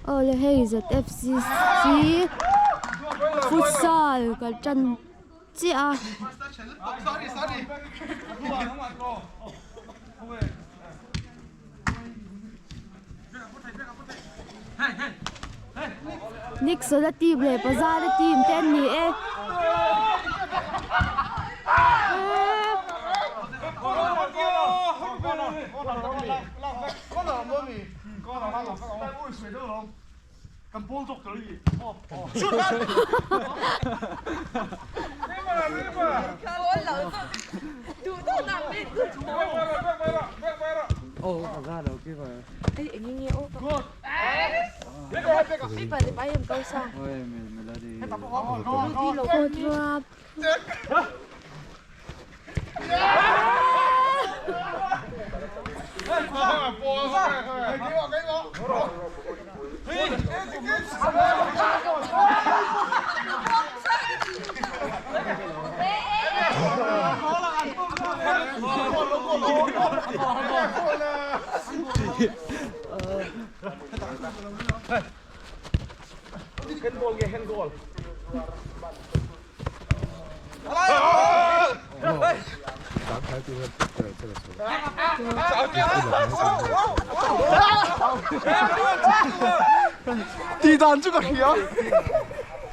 Awle hei ZFCC futsal kal tan chiah a. Nixon a team leh Bazar a team te an ni e.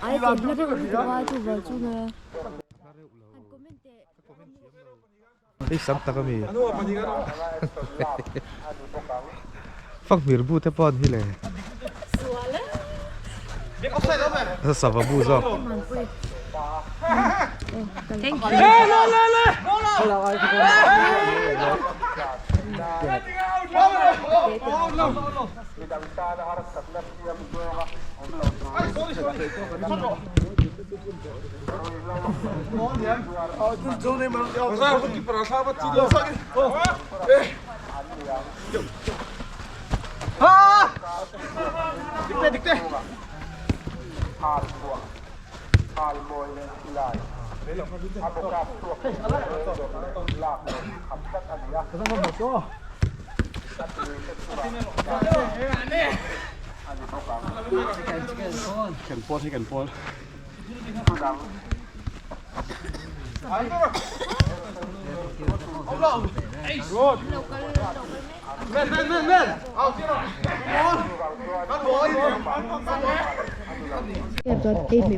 Ai te hla reuh lutuk a chu val chu nge. Hei sam tak ami. Fak hmir bu te pawh an hi le. Sava bu zawk. Hei hmeh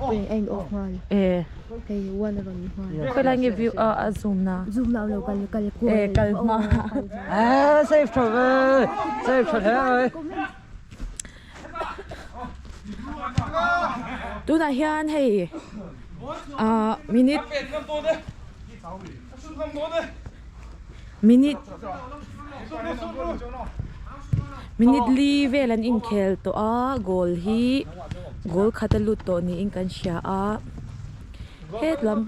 pawh in a in off nghal hei one a rawn ni nghal Khawilai nge view a a zoom na zoom na awm lo kal kal kual e kal hma save tha ve save tha hle mai. Tunah hian hei ah minute minute minute li vel an inkhel tawh a goal hi goal khat a lut tawh niin kan hria a hetlam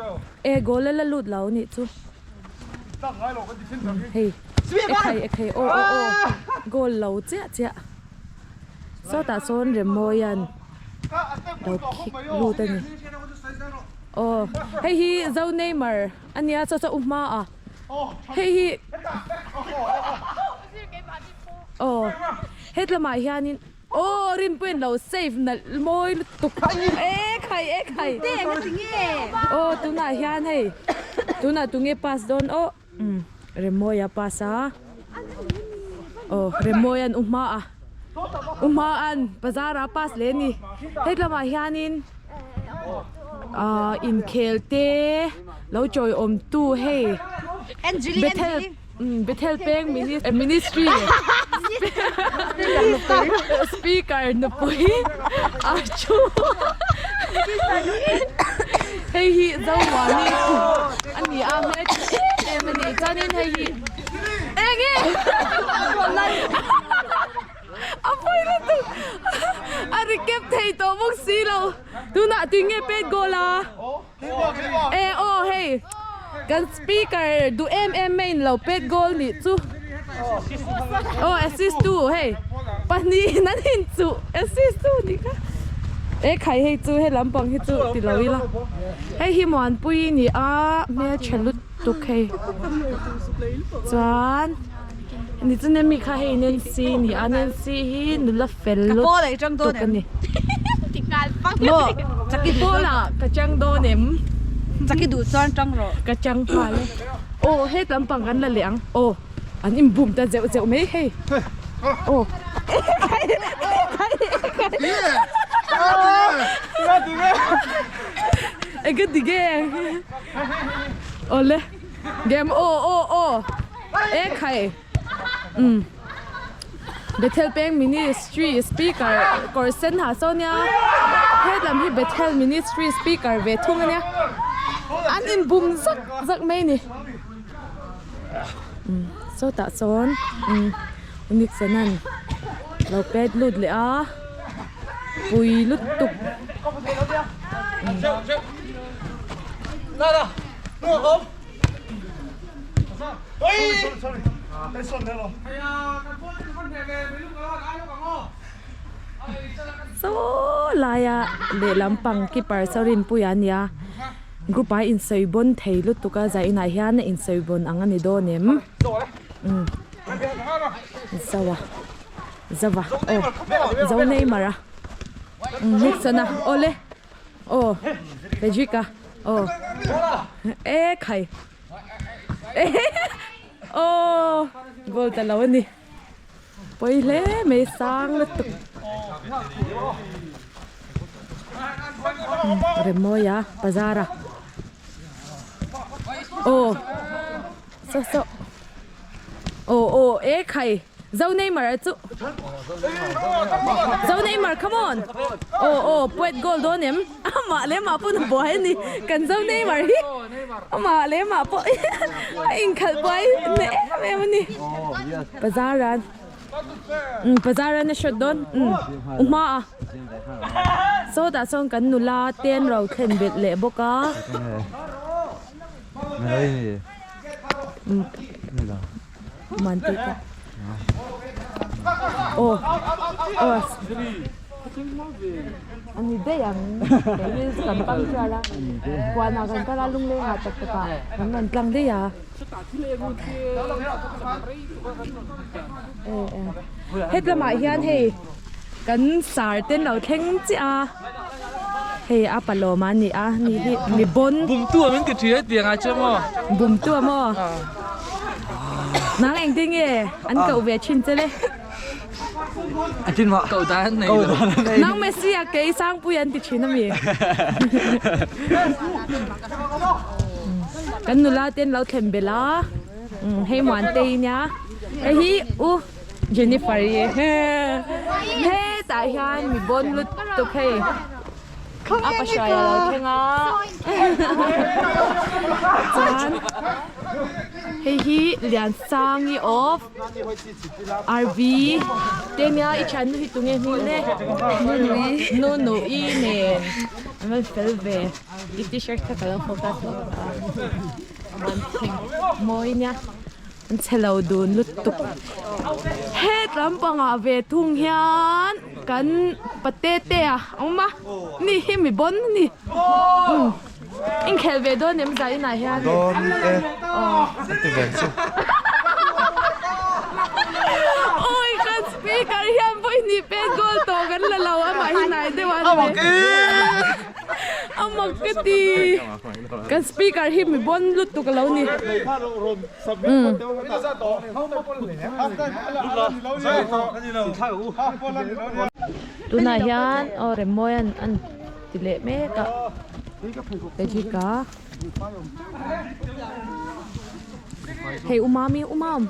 e goal a la lut lo anih chu hei ekhai ekhai aw aw aw goal lo chiah chiah sawtah sawn Remmawia'n lo khik lut a ni aw hei hi Zo Neymar a nia chaw chaw u hma a hei hi aw hetlamah hianin aw Rinpuia'n lo save nalh mawi lutuk ekhai ekhai aw tunah hian hei tunah tunge pass dawn aw umm Remmawia pass a aw Remmawia'n u hma a u hma an bazar ah pass leh a ni hetlamah hianin ahh inkhel te lo chawiawm tu hei Bethel umm Bethel peng ministry speaker nupui a thu. Hei hi Zomuani a ni a hmeltha em em a ni chuanin hei hi eng nge a pawi lutuk a recap thei tawh bawk si lo tunah tinge pet goal a e aw hei kan speaker duh em em mai in lo pet goal nih chu aw assist tu hei pahnihin an inchuh assist tu nih kha e khai hei chu he lampang hi chu ti lo ila hei hi Muanpui a ni a hmeltha lutuk hei chuan ni chu nemi kha hei Nancy a ni a Nancy hi nula fel lutuk a ni Paul ah ka chang dawn em ka chang nghal e aw he lampang kan la leh ang aw. An inbum ta zeuh zeuh mai hei. Aw. Eng ka ti nge? Awle. Game aw aw aw. E khai. Um. Bethel Peng Ministry Speaker kawr sen ha saw nia. Hetlam hi Bethel Ministry Speaker ve thung ania. An inbum zak zak mai ni. Sawtah sawn Nixon-a'n lo pet lut leh a pui lutuk. Saw laia lehlam pang keeper saw Rinpuia a nia. Group ah insawi bawn thei lutuk a zainah hian a insawi bawn ang a ni dawn em umm zawa zawa aw zo Neymar a umm Nixon a awle aw Frederick a aw e khai aw goal ta lo a ni. Pawi hle mai sang lutuk remawi a bazar a aw saw saw aw aw e khai zo Neymar a chu zo Neymar come on aw aw puet goal dawn em amah leh amah pawn a buai a ni kan zo Neymar hi amah leh amah pawh a inkhalh buai na em em a ni. Bazaran umm bazaran a hrawt dawn umm u hma a sawtah sawn kan nula te an ro thlen belh leh bawk a umm man tih te aw aw a ni daih ang keini kan punctual a huanah kan kal a lunglengah tak takah kan rawn tlang daih a. Hetlamah hian hei kan sar te an lo thleng chiah a hei a palawm a ni a ni hi mi bawn Bumtu a min ti thin hetiang ah chuan maw Bumtu a maw nang engtin nge an koh ve thin che le Koh dan an nei lo Nang Messi a kei Sangpui an ti thin ami. Kan nula te an lo thlen belh a hei Muantei nia hei hi u Jennifer i hetah hian mi bawn lutuk hei a pahruai a lo thleng a chuan hei hi Liansangi of RV te nia i thiannu hi tunge hming le Nunui nen an rawn fel ve. I t-shirt kha ka lo focus lo a ban thleng mawi nia an chhe lo dun lutuk het lampangah ve thung hian kan pate te a awm a ni hi mi bawn a ni umm inkhel ve dawn em zah inah hian dawn e an ti ve ang chu awi kan speaker hian pawhin pet goal tawh kan la lo amah hi hnai deuh a ni. A mak ka ti. Kan speaker hi mi bawn lutuk a lo ni. Tunah hian aw remawi an an ti leh mek a. Magic a. Hei u Mami u Mam.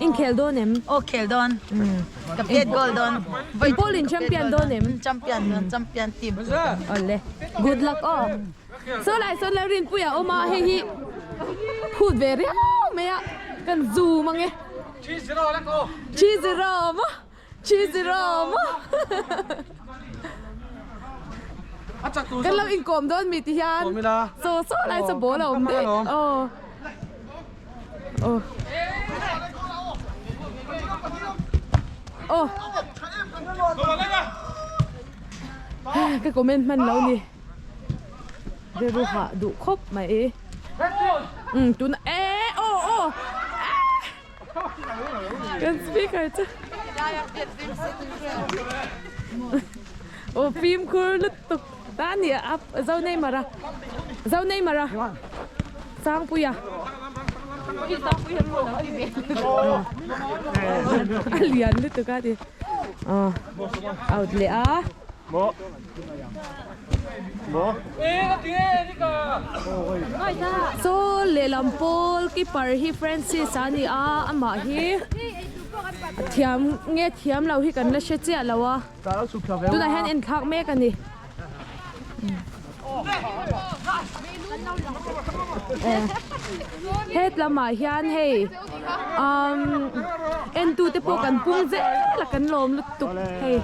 Inkhel dawn em? Aw khel dawn. Ka pet goal dawn. Football in champion dawn em? Champion dawn, champion team. Awle. Good luck aw. Saw lai sawn Lalrinpuia a awm a hei hi phut ve riau mai a kan zoom ang e. 3-0 maw 3-0 maw Kan lo inkawm dawn mi ti hian saw saw lai saw ball a awm daih aw aw aw Ka comment hman lo ni. Rilru hah duh khawp mai. Umm tuna eh aw aw kan speaker chu aw fimkhur lutuk ta a ni a zo nei mara zo nei mara Sangpuia a lian lutuk a ti out leh a. Saw lehlam pawl keeper hi Francis a ni a amah hi a thiam nge thiam lo hi kan la hre chiah lo a tunah hian enthlak mek a ni. Het lamah hian hei umm entute pawh kan pung zel a kan lawm lutuk hei.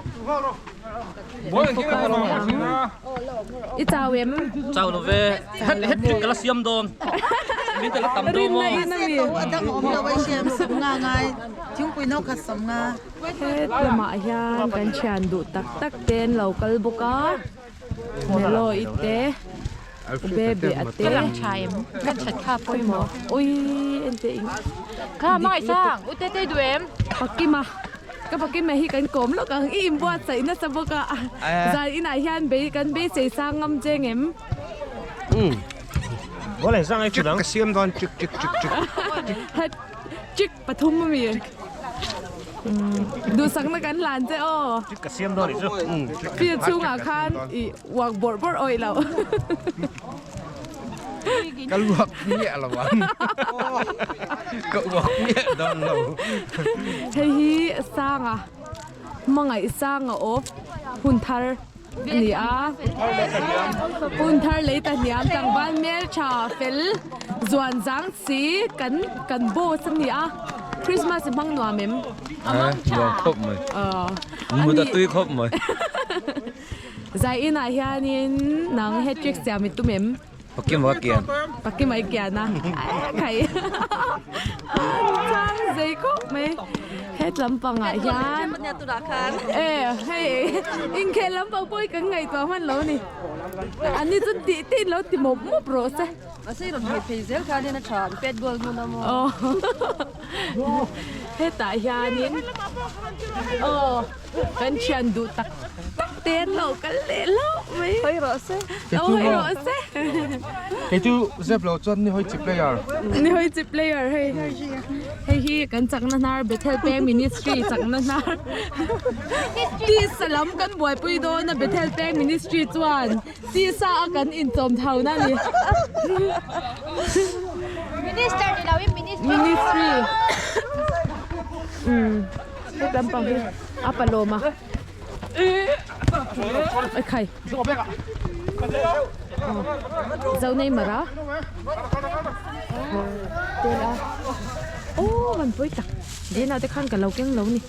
I chau em? Chau lo ve. Het het trick ka la siam dawn. Min te la tam dawn maw? Rinna in a mi. A dang awm lo ai siam sawm nga ngai. Thingpui no khat sawm nga. Het lamah hian kan thian duh tak tak te an lo kal bawk a. Melo i te Bebe a te. Ka lang tha em? Ka that kha pawimawh. Ui ente ing. Kha hmangaih sang u tete duh em? Pakima. Ka pakin mai hi kan kawm lawk ang i inbuatsaih nasa bawk a zan inah hian bei kan beisei sang ngam che ngem. Chik ka siam dawn chik chik chik chik. Het chik pathum ami. Duhsakna kan hlan che aw. Chik ka siam dawn chu. Field chhungah khan i uak bawrh bawrh awih loh. Ka luak miah lo ang. Ka uak miah dawn lo. Hei hi Sanga, hmangaih Sanga of hun thar a ni a. Hun thar lei ta hniam tlangval hmel tha fel zuan zang si kan kan boss a ni a. Christmas i hmang nuam em? Nuam khawp mai. Mut a tui khawp mai. Zai inah hianin nang hat-trick siam i tum em? Pakim a kian. Pakim a i kian a. Khai. Chang zei khawp mai. Het lampangah hian. E hei inkhel lampang pawh hi kan ngaihtuah hman lo a ni. An ni chu tih tih in lo ti mawp mawp rawh se. Mahse i rawn hmeh phei zel khan in a tha an pet goal hmun a maw. Hetah hianin aw. Kan thian duh tak tak te an lo kal leh hlauh mai. Hawi rawh se. Lo hawi rawh se. Kei chu zep lo chuan ni hawi chi player. Ni hawi chi player hei. Hei hi kan chakna hnar Bethel Peng Ministry chakna hnar. Tisa lam kan buaipui dawn a Bethel Peng Ministry chuan tisa a kan inchawm tho na a ni. Minister ni lo in ministry. Ministry. Um. He lampang hi a palawm a ai khai zo nei mara tel a aw van pawi tak dei nau te khan ka lo keng lo ni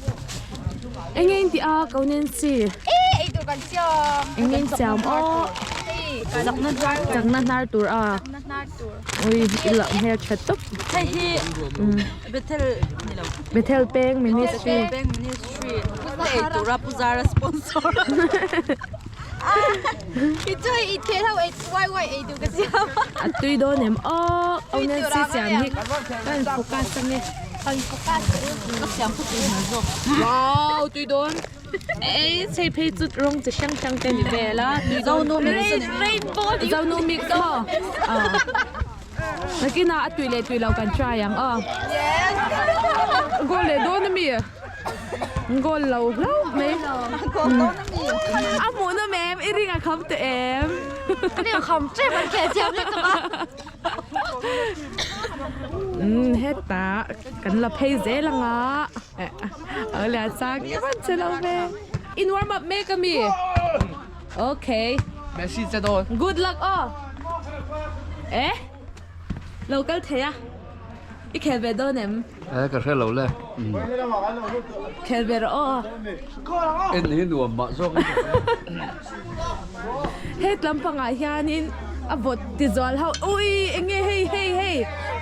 enge in tih a ko Nancy enge in siam aw chakna hnar tur a ui i loh hmel tha tawp hei hi Bethel ni lo. Bethel Peng Ministry. Bethel Peng Ministry. Ei tura Pu Zara sponsor. I chu hei i thel ho ei wai wai ei duh ka siam. A tui dawn em aw au Nancy siam hi kan focus ange. Kan focus ka siam phu tui hmel zawk. Wow tui dawn. Ei chei phei chu rawng chi hrang hrang te ni vel a. Tui dawn. Rainbow. Zonu mix maw. Nakinah a tui leh tui lo kan try ang aw. Goal leh dawn ami? Goal lo hlauh mai. A hmuh nawm em? I ring a kham teh em? Ring a kham tep an khelh thiam lutuk a. Umm hetah kan la phei zel anga. A lian sang em an che lo ve. In warm up mek ami? Okay. Messi che dawn. Good luck aw. E lo kal thei a i khel ve dawn em? E ka hre lo le. Khel ve rawh aw. En hi nuam mah zawk in ka hria. Het lampangah hianin a vawt ti zual ho ui enge hei hei hei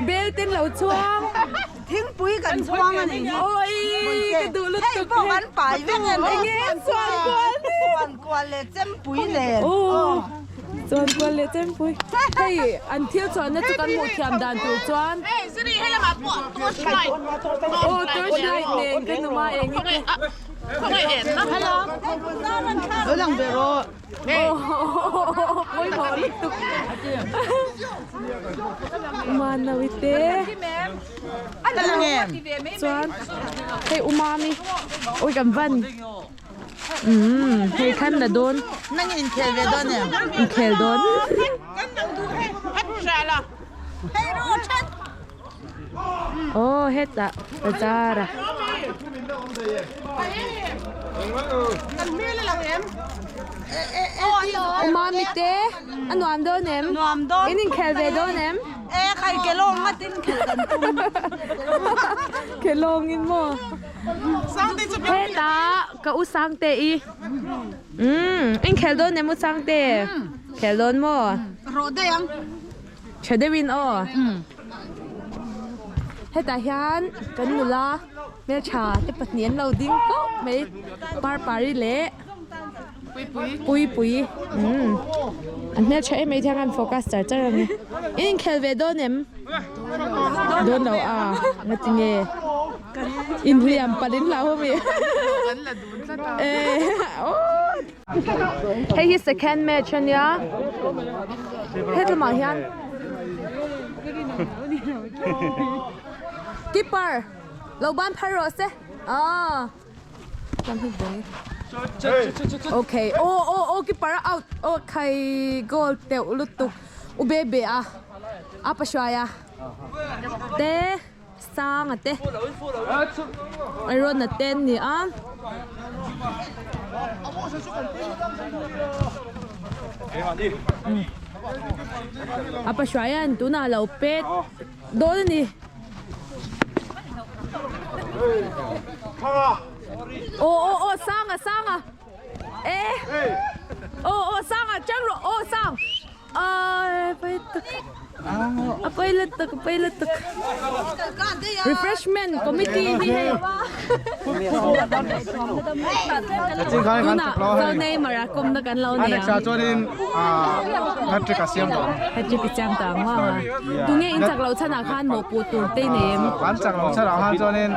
bel ten lo chuang. Thingpui kan chhuang a ni. Oi ka duh lutuk. Hei pawh kan pai vek em. Enge chuan kual. Chuan kual leh chempui nen. Aw chuan kual leh chempui. Hei an thil chuanna chu kan hmuh thiam dan tur chuan. Hei ziri hei lamah pawh torch light. Aw torch light nen ka numa eng i te. Khawngaih en na. Hello. Lo lang ve rawh. Pawimawh lutuk. Umanawi te. Chuan hei umami. Ui kan van. Umm hei khan la dawn. Nang inkhel ve dawn em? Inkhel dawn. Aw hetah bazar a. U Mami te a nuam dawn em? Nuam dawn. In inkhel ve dawn em? E khai kelawng ngat in khel kan tum. Kelawng in maw? Hetah ka u Sangte i. Umm inkhel dawn em u Sangte? Khel dawn maw? Rawh daih ang. Tha deuhin aw. Hetah hian kan nula hmeltha te pahnih an lo ding hlauh mai Parpari leh Puipui umm an hmeltha em mai thiang an focus char char ang e. In inkhel ve dawn em? Dawn lo a ngatinge inhliam palh in hlauhawm i. Hei hi second match a nia hetlumah hian keeper lo ban phar rawh se ah okay aw aw aw keeper a out aw khai goal teuh lutuk u bebe a a pa hruai a te. Sanga te Arona te an ni a. A pahruai hian tunah lo pet dawn a ni. Aw aw aw Sanga Sanga e aw aw Sanga chang rawh aw Sang. Ai pawi tak a pawi lutuk a pawi lutuk refreshment committee hi hei tunah Zonei Mara kawmna kan lo nei ang hat-trick a siam tawh ang hat-trick a siam tawh ang maw tunge in chak loh chhanah khan mawhpuh tur te i nei em kan chak loh chhanah khan chuanin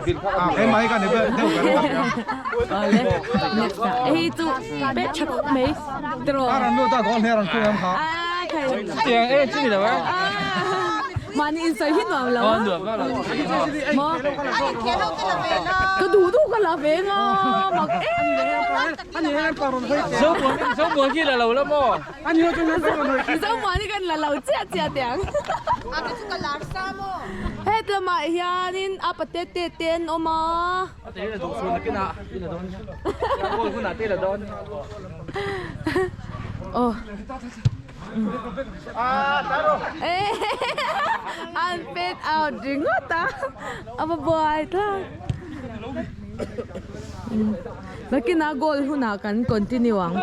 keimah hi ka ni ber deuh ber ka hria awle next ah hei chu pet tha khawp mai. A rawn lut a goal hi a rawn khung em kha. Tiang e chi lo a. Mahni in sawi hi nuam lo a. Maw. Ka duh duh ka la ve nga mak em. Zomuan hi la lo la maw. Zomuan hi kan la lo chiah chiah tiang. Het lamah hianin a pate te te an awm a. Aw an pet out ringawt a a va buai thlak nakinah goal hunah kan continue ang.